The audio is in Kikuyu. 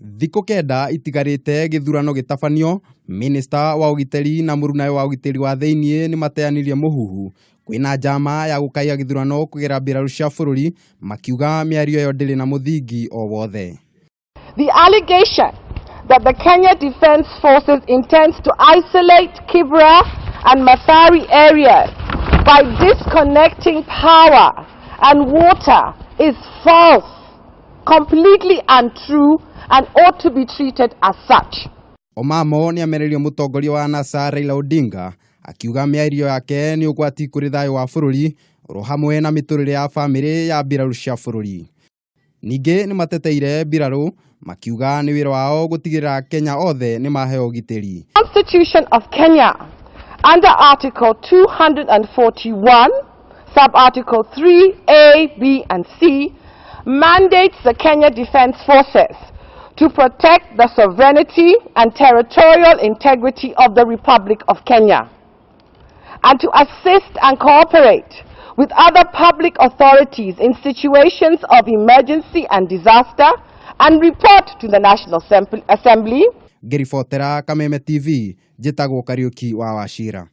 Thikũ 9 itigarĩte gĩthurano gĩtabanio, minista wa ũgitĩri na mũrunawe wa ũgitĩri wa thĩiniĩ nĩmateanĩirie mũhuhu kwĩna njama ya gũkaiya gĩthurano kũgerera mbirarũ cia bũrũri, makiuga mĩario ĩyo ndĩrĩ na mũthingi o wothe. The allegation that the Kenya Defence Forces intends to isolate Kibra and Mathari areas by disconnecting power and water is false, completely untrue, and ought to be treated as such. Omamo nĩamererio mũtongoria wa NASA Raila Odinga akiuga mĩario yake nĩ ũgwati kũrĩ thayũ wa bũrũri oro hamwe na mĩtũrĩre ya bamĩrĩ ya mbirarũ cia bũrũri. Ningĩ nĩmateteire mbirarũ makiuga nĩ wĩra wao gũtigĩrĩra Kenya othe nĩmaheo ũgitĩri. Constitution of Kenya under Article 241, sub-article 3A, B and C mandates the Kenya Defence Forces to protect the sovereignty and territorial integrity of the Republic of Kenya and to assist and cooperate with other public authorities in situations of emergency and disaster and report to the National Assembly. Ngĩribotera Kameme TV, njĩtagwo Kariũki wa Wachira.